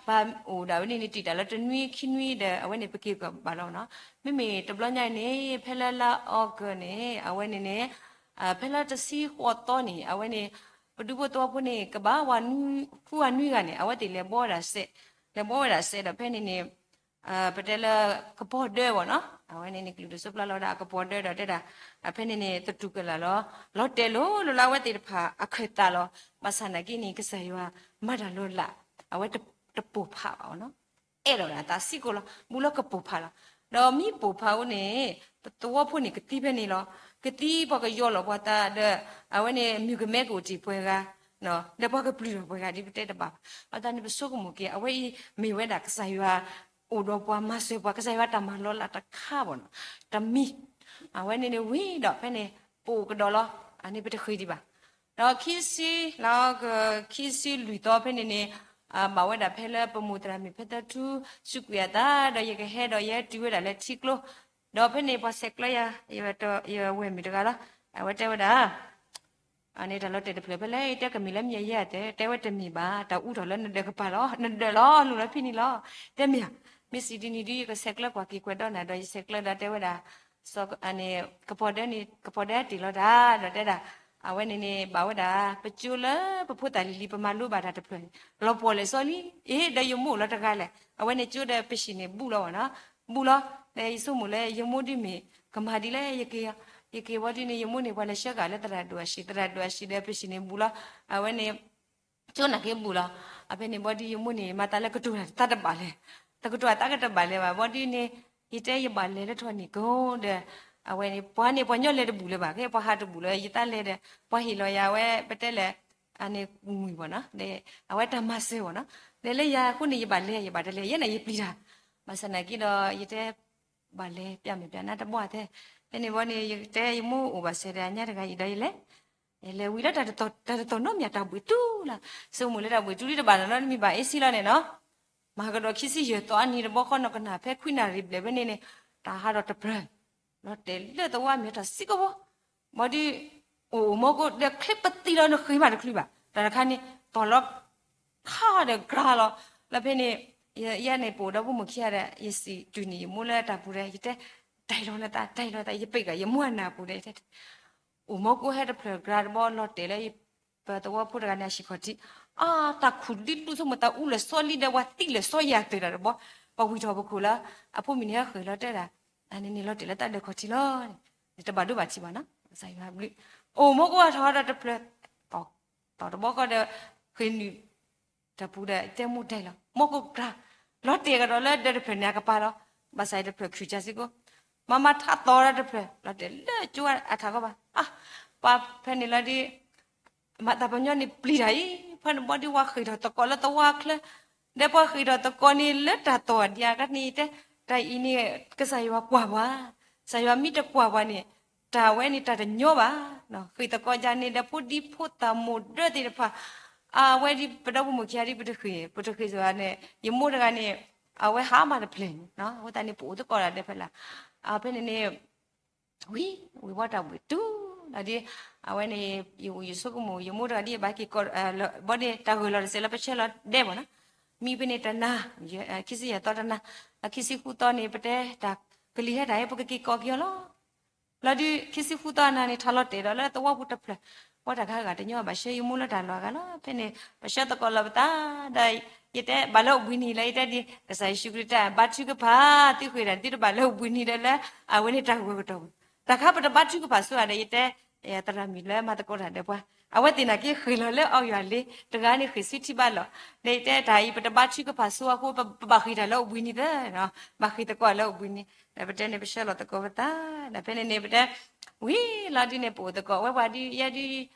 ပှၤအိၣ်ဒၣ်ဝဲန့ၣ်န့ၣ် တံာ်တာ်လၢတနွံခံနွံဒီး အဝဲန့ၣ် ပက့ၤကဘၣ်လီၤနီၤ. မ့မ့ၢ်တဘျီညါအံၤန့ၣ် ဖဲလၢလါအီကူးန့ၣ် အဝဲန့ၣ်န့ၣ် ဖဲလၢတဆံဃိးသီန့ၣ် အဝဲန့ၣ် ပဒူဖိသဝီဖိန့ၣ် ကဘၣ်ဝဲ ဃုဂၤနွံဂၤန့ၣ် အဝဲသ့ၣ်လဲၤဘှီဝဲဒၣ်စဲး, လဲၤဘှီဝဲဒၣ်စဲးဒီးဖဲန့ၣ်န့ၣ် ပတဲလၢကပီၤဒၢဘၣ်နီၤ, အဝဲန့ၣ်န့ၣ် ကလုာ်ဒိၣ်စိပျၢ်လီၤဝဲဒၣ်အကပီၤဒၢဒီးတဲဒၣ် ဖဲန့ၣ်န့ၣ် သတူၢ်ကလာ်လီၤ, လီၤတဲာ်လိၤလိၤလၢအဝဲသ့ၣ်တဖၣ်အခၢၣ်သးလီၤ. ဘၣ်ဆၣ်နာ်က့န့ၣ် ကစၢ်ယွၤမၤတၢ်လီၤလး, အဝဲတပိာ်ဖးဘၣ်နီၤ, အဲၣ်ဒိးဒၣ်အသးစ့ၢ်ကီးလီၤ. ဘူးလၢကပိာ်ဖးလီၤ. ဒီးမ့ၢ်ပိာ်ဖးအိၣ်န့ၣ် ပသဝီဖိန့ၣ်ကသံဖဲန့ၣ်လီၤ. ကသံပှၤကယီလီၤပှၤသးဒီး အဝဲန့ၣ် မုၣ်ကမဲကအိၣ်တ့ၢ်ပှဲၤဂၤ ဒီးပှၤကပျုၢ်ထီၣ်ပှဲၤဂၤဒ်ပတဲတဘၣ်ဘၣ်. အဃိသတးန့ၣ် ပဆိကမိၣ်က့ၤ အဝဲအံၤမ့ၢ်ဝဲဒၣ်ကစၢ်ယွၤအိၣ်ဒီးပှၤမၤစၢၤပှၤ ကစၢ်ယွၤတၢ်မၤလီၤလးတခါဘၣ်နီၤ, တမံၤ, အဝဲန့ၣ်န့ၣ်ဝံၤဒီးဖဲန့ၣ် ပအိၣ်ကဒီးလီၤ. အန့ၣ်ပတဃ့ဒံးဘၣ်. ဒီးခံဆံ လါအီကူး ခံဆံလွံၢ်သီဖဲန့ၣ်န့ၣ် ဘၣ်ဝဲဒၣ်ဖဲလၢပမိၢ်သရၣ်မုၣ်ဖဲသထူ စူးကွံာ်အသး ဒီးယကဟဲဒီးယဟဲတုၤဝဲဒၣ်လၢထံကျိ ဒီးဖဲန့ၣ်ပှၤဆဲးကျၢယၤ ယဝဲၢ်မုၣ်တဂၤလီၤ. အဝဲတဲဝဲဒၣ် အန့ၣ်တၢ်လီၤတဲာ်တဖျၢၣ်ဖဲလဲၣ် တဲကမ့ၢ်လၢမ့ၢ်ယဲၢ်တဲ တဲဝဲတမ့ၢ်ဘၣ် တၢ်အူထီၣ်လၢနဒၢးကပၤလီၤ နဒၢးလီၤ လူၤလီၤဖဲန့ၣ်လီၤ. တဲမ့ၢ်ဧါ, မ့ၢ်စံးဒ်န့ၣ်ဒ် ယကဆဲးကျၢကွၢ်က့ၤကွဲးဒီးနၤဒီး ယဆဲးကျၢဒီးတဲဝဲဒၣ် ကပီၤဒၢန့ၣ် ကပီၤဒၢတ့ၢ်လီၤတၢ် ဒီးတဲဒၣ် အဝဲန့ၣ်န့ၣ် ဘၣ်ဝဲဒၣ် ပကၠိလၢပဖိသၣ်လံၤလံၤ ပမၤလိဘၣ်တၢ်တဖျၢၣ်န့ၣ် လီၤပှီၢ်လဲၣ်စီလံ, အ့ ဒီးယမိၢ်အိၣ်လီၤတဂၤလဲၣ်, အဝဲန့ၣ်ကၠိဒီးပဟံၣ်န့ၣ်ဘူးလီၤဘၣ်နီၤ, ဘူးလီၤ, ဒီးယဆိကမိၣ်လၢယမိၢ်ဒ်မ့ၢ် ကမၤဒ်လဲၣ် ယက့ၤဝဲဒ်န့ၣ် ယမိၢ်န့ၣ် ပှၤလဲၤဆှၢကၤလၢသရၣ်ဒိၣ်အဟံၣ် သရၣ်ဒိၣ်အဟံၣ်ဒီးပဟံၣ်န့ၣ်ဘူးလီၤ, အဝဲန့ၣ် ကၠိနာ်က့ဘူးလီၤ, အဖဲန့ၣ်ဘီဒ်ယမိၢ်န့ၣ် မၤသးလၢကတိၤတၢ်တဘၣ်လဲၣ်, တကတိၤတၢ်ကတဘၣ်လဲၣ်ဘၣ်, ဘီဒ်န့ၣ် ယတဲယဘၣ်လဲၤလၢထီၣ်န့ၣ်ကိးဒီး အဝဲန့ၣ် ပှၤန့ၣ်ပှၤညီလဲၤတဘူးလၢၤဘၣ်, ကဲပှၤဟးတဘူးလၢၤ ယသးလဲၤဒီး ပှၤဟ့ၣ်လီၤယၤဝဲ ပတဲလဲၣ် အန့ၣ်မုၢ်ဘၣ်နီၤ, အဝဲတၢ်မၤစၢၤဘၣ်နီၤ, ဒီးလၢယၤအဃိန့ၣ် ယဘၣ်လဲၤ ယဘၣ်တလဲၤ ယဲန့ၣ်ယပျံၤတၢ်, ဘၣ်ဆၣ်နာ်က့ဒီး ယတဲ ဘၣ်လဲၤပျၢ်မဲာ်ပျၢ်နါတဘီအသဲ, ဖဲန့ၣ်ဘီန့ၣ် ယတဲယမိၢ်အိၣ်ဘၣ်စဲးဒီးအညါတဂၤအံၤဒီးယလဲၤ, ယလဲၤဝံၤလၢတၢ်တတီၤနီတမံၤ တၢ်ဘှံးတူၢ်လီၤ, ဆိကမိၣ်လၢတၢ်ဘှံးတူၢ်လံတဘၣ်နီတမံၤဘၣ်အ့ၣ်စံလီၤန့ၣ်နီၤ, မၤကဒီးခံဆံယဲၢ်သီအနံၤတဘီဃီနီၢ်ကနၣ်ဖဲခွံနၣ်ရံၣ်ဘျဲၣ်ဖဲန့ၣ်န့ၣ်, တၢ်ဟးထီၣ်တဖျၢၣ် လီၤတဲာ်လၢသဝီမ့ၢ်ထီၣ်စ့ၢ်ကီးဘီ, ဘီဒ် အိၣ်အိၣ်မီကိးဒီးချ့ပသံလီၤ နဃ့မးတချုးဘၣ်, တၢ်တခါန့ၣ် တီၢ်လီၤ ခါဒီးကြၤလီၤ, လၢဖဲန့ၣ် ယဲန့ၣ်ပအိၣ်ဒီးဖိမုၣ်ခံဂၤဒီး ယစံးတုၤန့ၢ်ယမိၢ်လၢတၢ်ပူၤဒီး ယတဲ တၢ်အံၤလီၤနသး တၢ်အံၤလီၤသး ယပ့ၤကၤယမိၢ်အနၢ်ပူၤဒီး ယတဲ အိၣ်မီကိးဟဲတဖျၢၣ်ကြၤတဘီ လီၤတဲာ်လၢ ပသဝီဖိတဂၤန့ၣ်အဟံၣ်ခီၣ်ထံး, အါ တၢ်ခူၣ်ဒ်ဒူၣ်ဆိကမိၣ် တၢ်အူလၢာ်စီလံဒီး ပှၤသံလၢာ်စီယၤတၢၢ်တၢ်တဘီ, ပှၤဝံၢ်ထီၣ်ပခိၣ်လၢ အဖိမုၣ်န့ၣ်ဟဲဃ့ၢ်လီၤတဲဒၣ်, အန့ၣ်န့ၣ်လီၤတဲာ်လၢတၢ်ဒၢးခီၣ်ထံးလီၤ, တဘၣ်ဒိဘၣ်ထံးဘၣ်နီၤ, ကစၢ်ယွၤဘျုး, အိၣ်မီကိးထီၣ်ဒီးတဖျၢၣ် တီၢ်တဘီဃီဒီး ဃ့ၢ်နုာ် တၢ်ပူၤဒီး တဲမိၢ်ဒဲးလီၤ မီၢ်ကိၢ်ကြၤ, လီၤတဲာ်ကဒီးလၢဒၢးတဖျၢၣ်န့ၣ်အကပၤလီၤ, ဘၣ်ဆၣ်အံၤတဖျၢၣ်ခုၣ်ကစ့ၢ်ကီး, မၤမၤထးသီဒီးတဖျၢၣ် လီၤတဲာ်လၢကၠိအထးခီဘၣ်, အါ, ပှၤဖဲန့ၣ်လီၤဒ် မၤသးပညီန့ၣ်ပျံၤတၢ်အံၤ, ဖဲန့ၣ်ဘီဒ်ပှၤဃ့ၢ်ထီၣ်သကိးလၢသဝီအချၢ, ဒီးပှၤဃ့ၢ်ထီၣ်သကိးန့ၣ်လၢတၢ်တီၢ်ဒံးအါကန့ၣ်တဲ, တၢ်အံၤန့ၣ် ကစၢ်ယွၤကွၢ်ပှၤ, ကစၢ်ယွၤမ့ၢ်တကွၢ်ပှၤန့ၣ် တၢ်ဝဲန့ၣ်တၢ်တညီဘၣ်, ဃ့ၢ်သကိးယၤန့ၣ်ဒီးဖိဒံဖိသၣ်မိၢ်ဒၢသ့ၣ်တဖၣ်, အဝဲဒ်ပဒီဖိမိၢ်ခံဂၤဒ်ပတဃ့ၢ်, ပတဃ့ၢ်စ့ၢ်န့ၣ် ယမိၢ်တဂၤန့ၣ် အဝဲဟးမးတဖျၢၣ်န့ၣ်, အဃိသတးန့ၣ် ပအိၣ်သကိးတၢ်ဒီးဖဲလၢ်, ဖဲန့ၣ်န့ၣ် ဝံၤ ဝံၤဘီတၢ်ဘှံးတူၢ်လီၤဒ်, အဝဲန့ၣ် ယအိၣ်ယဆိကမိၣ် ယမိၢ်တဂၤဒ်ယဘၣ်က့ၤကီး, ဘီဒ်တၢ်ဂၢၢ်လီၤတစဲးလၢပဆၢလီၤဒဲးဘၣ်နီၤ, မံဖဲန့ၣ်တနၤ, ခံဆံယဲၢ်သီတနၤ, ခံဆံဃုသီန့ၣ် ပတဲတၢ်ကလံၤဟဲတၢ်ဟဲ ပကက့ၤကီးက့ၤအီၤလီၤ. လီၤဒုး ခံဆံဃုသီအနၤန့ၣ် ထီၣ်လီၤတဲာ်ဒီးလၢသဝီပူၤတဖျၢၣ်, ပှၤတၢ်ခါဂၤတညီဘၣ် ဆှၢယမိၢ်လၢတၢ်လီၢ်အဂၤလီၤ. ဖဲန့ၣ် ပဆှၢသကိးလီၤပသး ဒီး ယတဲဘၣ်လၢအိၣ်ဘှံးနံၤလၢ ယတဲဒ် ကစၢ်ယ့ၣ်ၡူးခရံာ်တဲ ဘါထုကဖၣ် သုဃ့ၢ်တၢ်သုတဘၣ်လၢအိၣ်ဘှံးနံၤဒီးလၢ အဝဲန့ၣ်တၢ်ဂီၤကတီၢ်ပူၤ, တၢ်ခါပတဘါထုကဖၣ်ဆိဒီး ယတဲ သရၣ်မုၣ်လၢမၤသကိးတၢ်ဒီးပှၤ အဝဲသ့ၣ်နာ်က့ဃ့ၢ်လီၤလၢအီယွၤလ့ တဂၤန့ၣ်ဃ့ၢ်ဆူထံဘၣ်လီၤ. ဒီးယတဲတၢ်အံၤ ပတဘါထုကဖၣ်ဆိအဃိ ပဘၣ်ဃ့ၢ်တၢ်လၢအိၣ်ဘှံးနံၤသၢ, ဘၣ်ဃ့ၢ်သကိးလၢအိၣ်ဘှံးနံၤ, ဒီးပတဲန့ၣ် ပဆှၢလီၤသကိးပသး, ဒီးဖဲန့ၣ်န့ၣ် ပတဲ ဝံၤလီၤဒ်န့ၣ် ပအိၣ်သကိးဝဲပှၤဒ်ယဲဒ်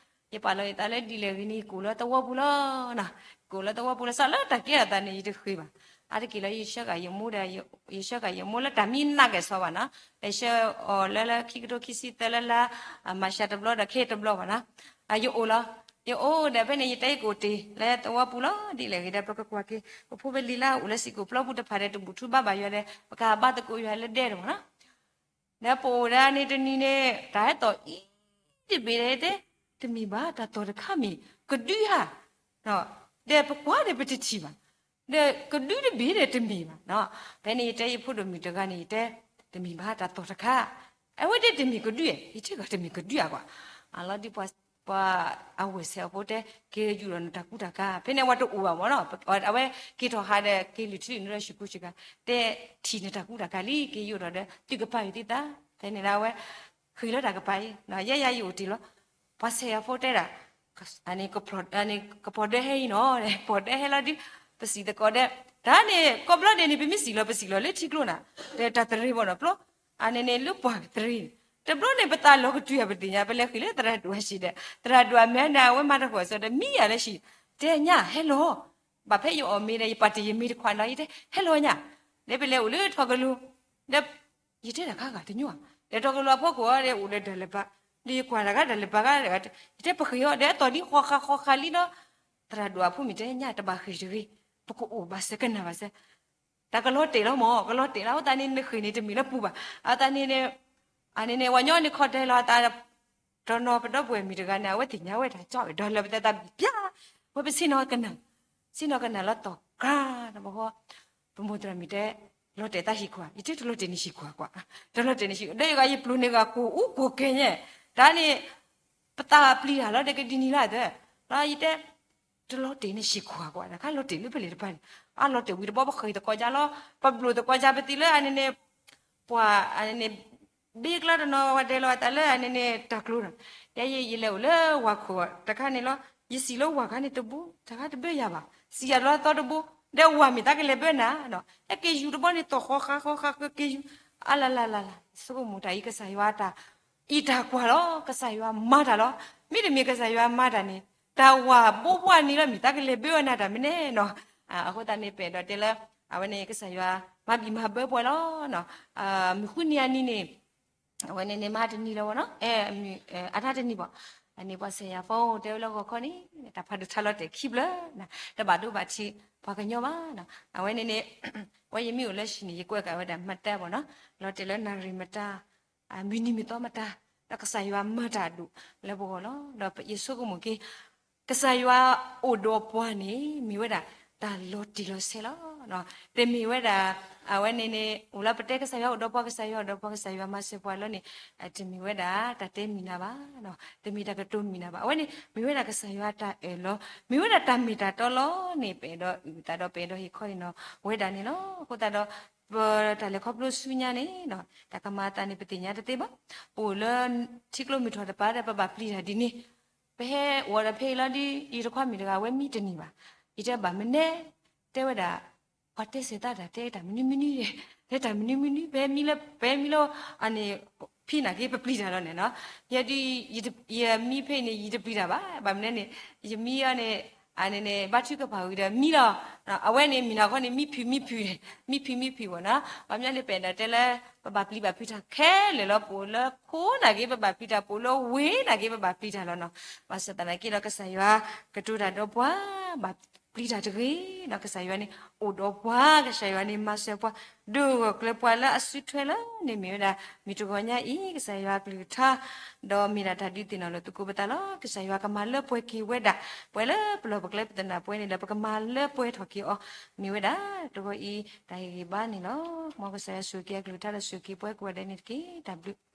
ယပာ်လီၤယသးလၢဒ်လဲၣ်ဂ့ၤန့ၣ် ယကအိၣ်လၢသဝီပူၤလီၤ. ကအိၣ်လၢသဝီပူၤလီၤ စးလၢတၢ်ကဲထီၣ်သးန့ၣ် ယတဃ့ၢ်ဘၣ်. အါတက့ၢ်လၢယဆှၢဃာ်ယမိၢ်ဒီး ယဆှၢဃာ်ယမိၢ်လၢတၢ်မံနးကဲၣ်ဆိးဘၣ်နီၤ, ယဆှၢအီၤလၢလၢခံကထိခံဆံသၢလၢလါ မၤရှးတဘျီဒီးခဲအံၤတဘျီဘၣ်နီၤ, ယအိၣ်လီၤ. ယအိၣ်ဒီးဖဲန့ၣ် ယတဲယကအိၣ်တ့ၢ်လၢသဝီပူၤလီၤ ဒ်လဲၣ်ဂ့ၤဒီး ပကကွၢ်က့ၤ ပဖိပလံၤလၢအအိၣ်လၢစ့ၢ်ကီးပျီပူၤတဖၣ်ဒီး တဘူၣ်ထူဘါဘၣ်ယွၤဒီး ပကဘါသကိးယွၤလၢဒဲးတဘၣ်နီၤ. ဒီးပအိၣ်ဒၣ်န့ၣ်တနံၤန့ၣ် တၢ်ဟဲသီၣ်အံၤတဘ့ၣ်ဒီးတဲ တမ့ၢ်ဘၣ် တၢ်သီၣ်တခါမ့ၢ် ကဒုဟး, ဒီး ဒီးပကွၢ်ဒီးပတထံၣ်ဘၣ်, ဒီးကဒုတဘ့ၣ်ဒီးတမ့ၢ်ဘၣ်. ဖဲန့ၣ်ယတဲယဖိဒိၣ်မုၣ်တဂၤန့ၣ် ယတဲ, တမ့ၢ်ဘၣ်တၢ်သီၣ်တခါ, အဝဲတဲတမ့ၢ်ကဒုဧါ, ယတဲဂၤတမ့ၢ်ကဒုဧါကွၢ်, အလီၤဒုးပှၤ ပှၤအဝဲၢ်ဆဲးအဖိတဲ, က့ၤယူၢ်ဒီးနတၢ်ကူတၢ်ကၤ, ဖဲန့ၣ်အဝဲတအိၣ်ဘၣ်မ့ၢ်နီၤ, အဝဲက့ၤထီၣ်ဟးဒီးက့ၤလုၢ်ထံလုၢ်နုၤလၢၡူးကူဆူကၤ, တဲထံၣ်နတၢ်ကူတၢ်ကၤလံ က့ၤယူၢ်ဒီးဒီး သုကပၤအံၤသုသး, ဖဲန့ၣ်ဒၣ်ဝဲ ဃ့လၢတၢ်ကပၤအံၤ, ယဲယၤယအိၣ်တ့ၢ်လီၤ, ပှၤဆဲးအံၤအဖိတဲဒၣ် ကပီၤဒၢဟဲအံၤနီၤ, ပီၤဒၢဟဲလီၤဒုး, ပစံၣ်သကိးဒီး, တၢ်န့ၣ် ကိးဘျီဒဲးန့ၣ် ပမ့ၢ်စံၣ်လီၤ ပစံၣ်လီၤလၢထံကျိနၤ, ဒီးတၢ်သရ့ၤဘၣ်နီၤ, ပျီ, အန့ၣ်န့ၣ်လၢပှၤကသရ့ၤ, တဘျီန့ၣ် ပသးလီၤကတုၤယၤပသ့ၣ်ညါ, ပလဲၤဃ့ၢ်လၢသရၣ်ဒိၣ်အဟံၣ်ဒီး သရၣ်ဒိၣ်အမဲာ်ညါ အဝဲမၤတၢ်ဃီၤအသိးဒီး မံယၤလၢဟံၣ်, တဲညၣ်ဟဲလီၤ, ဘၣ်ဖဲယအီၣ်မ့ၤဒီး ယပာ်တ့ၢ်ယမ့ၤတခွးနီၤ, ယတဲဟဲလီၤညၣ်, ဒီးပလဲၤအိၣ်လၢထီကလိၤ, ဒီး ယတဲတၢ်ခါဂၤတညီဧါ, ဒီးထီကလိၤအဖီခိၣ်ဒီးအိၣ်ဒီးတၢ်လၢၤဘၣ်, ဒီးယကွၢ်တၢ်ဂၤတၢ်လၢၤဘၣ်ဂၤ, ယတဲပဃ့ၢ်အီၤ ဒီးအသီၣ်လံဃီဃာ်ဃီဃာ်လံဒီး, သရၣ်ဒိၣ်အဖိမုၣ်တဲညၣ်တဘၣ်ဃ့ၢ်တဂ့ၤ, ပကအိၣ်ဘၣ်စဲးကနၣ်ဘၣ်စဲး, တၢ်ကလီၤတဲာ်လီၤမၢ် ကလီၤတဲာ်လီၤ, အဝဲသတးန့ၣ်နဃ့ၢ်န့ၣ်တမ့ၢ်လၢပူၤဘၣ်, အဝဲသတးန့ၣ်, အန့ၣ်န့ၣ် ဝဲညီန့ၣ်ခီတဲလီၤအသး တနီၤပဒီပုၢ်ဝဲၢ်မုၣ်တဂၤန့ၣ် အဝဲသ့ၣ်ညါဝဲတၢ်ကၠီဝဲဒီးလၢပသဲသးပျၢ်, ဝဲပဆ့ၣ်နီၤကနၣ်, ဆ့ၣ်နီၤကနၣ်လီၤတီၢ်ကါ, တဘီဃီ, ပမိၢ်သရၣ်မုၣ်တဲ, လီၤတဲာ်သးဟံၣ်ခွါ, ယတဲတလီၤတဲာ်န့ၣ်ဟံၣ်ခွါကွၢ်, တလီၤတဲာ်န့ၣ်ဟံၣ်, ဒီးယဂၤယပျိၤန့ၣ်ဂၤကိၢ်အူကိၢ်ကဲညါ, တၢ်န့ၣ်, ပသးပျံၤတၢ်လီၤဒီးကဒ်န့ၣ်လီၤသၢ, ဒီးယတဲ တလီၤတဲာ်န့ၣ်ဟံၣ်ခွါကွၢ်, တၢ်ခါလီၤတဲာ်လၢဖဲလဲၣ်တပၤန့ၣ်, အလီၤတဲာ်ဝံၤတဘီပဃ့ၢ်သကိးကါလီၤ, ပဘျိၣ်သကိးကါပသံလၢအန့ၣ်န့ၣ်, ပှၤအန့ၣ်န့ၣ်, ဘ့ကျီတနီၤဝဲတဲလီၤအသးလၢအန့ၣ်န့ၣ် တၢ်ကျိၤဒီး, ယဲယလဲၤအိၣ်လၢဝၤခိၣ်တခါန့ၣ်လီၤ, ယစံၣ်လၢဝၤခါန့ၣ်တဘိ, တၢ်ခါတဘၢယၤဘၣ်, စံၣ်ယၤလီၤသီတဘိ, ဒီးဝၤမ့ၢ်တၢ်ကလဲၤဘၢနၤ, ဟဲက့ၤယူၤတဘီန့ၣ်သီၣ်ဃီဃာ်ဃီဃာ်ဃ့က့ၤယူၤ, အလလလလ, ဆိကမိၣ်တၢ်အံၤကစၢ်ယွၤတၢ် အံးတၢ်ကွၢ်လီၤ, ကစၢ်ယွၤမၤတၢ်လီၤ, မ့တမ့ၢ်ကစၢ်ယွၤမၤတၢ်န့ၣ်, တၢ်ဝၤဘိဘှါန့ၣ်လီၤ မ့ၢ်တၢ်ကလဲၤဘၢဝဲနၤတၢ်မနုၤလဲၣ်နီၤ, အဃိသတးန့ၣ် ပအဲၣ်ဒိးတဲလၢ, အဝဲန့ၣ်ကစၢ်ယွၤ မၤဘံၣ်မၤဘၢပှၤလီၤ, မုၢ်ဃုနံၤအနံၤန့ၣ်, အဝဲန့ၣ်န့ၣ်မၤတနံၤလၢၤဝဲနီၤ, အထါတနံၤဘၣ်, အန့ၣ်ပှၤဆဲးယၤဖိတဲဝဲလၢဂီၤခီန့ၣ်, တၢ်ဖးဒိၣ်ထါလီၤတဲာ်ခံဘျၢ, တဘၣ်ဒိဘၣ်ထံးပှၤကညီဘၣ်, အဝဲန့ၣ်န့ၣ်, ဝဲယမ့ၢ်အိၣ်လၢဟံၣ်န့ၣ် ယကွဲးကးဝဲဒၣ်မတၤဘၣ်နီၤ, လီၤတဲာ်လၢနၣ်ရံၣ်မတၤ, မုၢ်နံၤမုၢ်သီမတၤ, ဒီးကစၢ်ယွၤမၤတၢ်အဒိၣ်လၢပဂီၢ်လီၤ, ဒီးယဆိကမိၣ်က့ၤ, ကစၢ်ယွၤအိၣ်ဒီးပှၤန့ၣ် မ့ၢ်ဝဲဒၣ်တၢ်လီၤတံၢ်လီၤဆဲးလီၤ, တမ့ၢ်ဝဲဒၣ်, အဝဲန့ၣ်န့ၣ် အိၣ်လၢပတဲကစၢ်ယွၤအိၣ်ဒီးပှၤ ကစၢ်ယွၤအိၣ်ဒီးပှၤ ကစၢ်ယွၤမၤစၢၤပှၤလီၤန့ၣ်, တမ့ၢ်ဝဲဒၣ်တၢ်တဲမံၤနၤဘၣ်, တမ့ၢ်တၢ်ကတိၤမံၤနၤဘၣ်, အဝဲန့ၣ် မ့ၢ်ဝဲဒၣ်ကစၢ်ယွၤတၢ်အၢၣ်လီၤ, မ့ၢ်ဝဲဒၣ်တၢ်မ့ၢ်တၢ်တီလီၤန့ၣ် ပအဲၣ်ဒိးအုၣ်သးဒီးပအဲၣ်ဒိးဟ့ၣ်ခီဟ့ၣ်နီၤဝဲဒၣ်န့ၣ်လီၤ, အဃိသတးဒီး, ပတၢ်လဲၤခီဖျိဆူညါန့ၣ်, တၢ်ကမၤအသးန့ၣ် ပသ့ၣ်ညါတသ့ဘၣ်, ပအိၣ်လၢထံကျိမုၢ်ထီၣ်တပၤဒီး ပဘၣ်ပျံၤတၢ်ဒ်န့ၣ်, ပဟဲအိၣ်ဒီးဖဲအံၤလီၤဒီး ယတခွါမုၣ်တဂၤဝဲမံတနံၤဘၣ်, ယတဲဘၣ်မနုၤ, တဲဝဲဒၣ်, ပှၤတဲစဲးသးတၢ်တဲတၢ်မနုၤမနုၤ, တဲတၢ်မနုၤမနုၤ ပမံလၢ ပမံလၢ, အန့ၣ်, ဖံနာ်က့ပပျံၤတၢ်လီၤန့ၣ်နီၤ, ယဲဒုး, ယမံဖဲအံၤန့ၣ် ယတပျံၤတၢ်ဘၣ်, ဘၣ်မနုၤန့ၣ်, ယမံအီၤန့ၣ်, အန့ၣ်န့ၣ် ဘါထုကဖၣ်ဝံၤဒီးမံလီၤ, အဝဲန့ၣ်မံၤနီၢ်ခီန့ၣ် မံဖုးမံဖုး, မံဖုးမံဖုးဘၣ်နီၤ, ဘၣ်မနုၤန့ၣ် ပအဲၣ်ဒိးတဲလၢ, ပဘၣ်ပျံၤဘၣ်ဖုးတၢ်ခဲလၢာ်လီၤ, ပအိၣ်လၢခိနာ်က့ပဘၣ်ပျံၤတၢ်, ပအိၣ်လၢဝ့ၢ်နာ်က့ပဘၣ်ပျံၤတၢ်လီၤနီၤ, ဘၣ်ဆၣ်သနာ်က့ဒီး ကစၢ်ယွၤကတိၤတၢ်ဒီးပှၤ, ဘၣ်ပျံၤတၢ်တဂ့ၤနီၤ, ကစၢ်ယွၤန့ၣ်အိၣ်ဒီးပှၤ, ကစၢ်ယွၤန့ၣ်မၤစၢၤပှၤ, ဒုးဂၢၢ်ကျၢၤပှၤလၢအစုထွဲလၢန့ၣ်မ့ၢ်ဝဲဒၣ်, မုၢ်တဂီၤညါအံၤ ကစၢ်ယွၤအကလုၢ်ကထါ, ဒီးမ့ၢ်ဒၣ်တၢ်ဒုးသ့ၣ်နီၣ်လၢသုးခိၣ်ပသးလီၤ, ကစၢ်ယွၤကမၤလၢပှဲၤက့ၤဝဲဒၣ်, ပှဲၤလၢပလီၢ်ပကျဲပသနၢ်ပှဲၤန့ၣ်ဒီး ပကမၤလၢပှဲၤထီၣ်က့ၤအီၤ, မ့ၢ်ဝဲဒၣ်, တဂီၤအံၤ, တၢ်ဟ့ၣ်ဂံၢ်ဘါန့ၣ်လီၤ, မ်ကစၢ်ယွၤဆိၣ်ဂ့ၤက့ၤအကလုၢ်ကထါဒီးဆိၣ်ဂ့ၤက့ၤပှၤကိးဂၤဒဲးန့ၣ်တက့ၢ်, တၢ်ဘျုး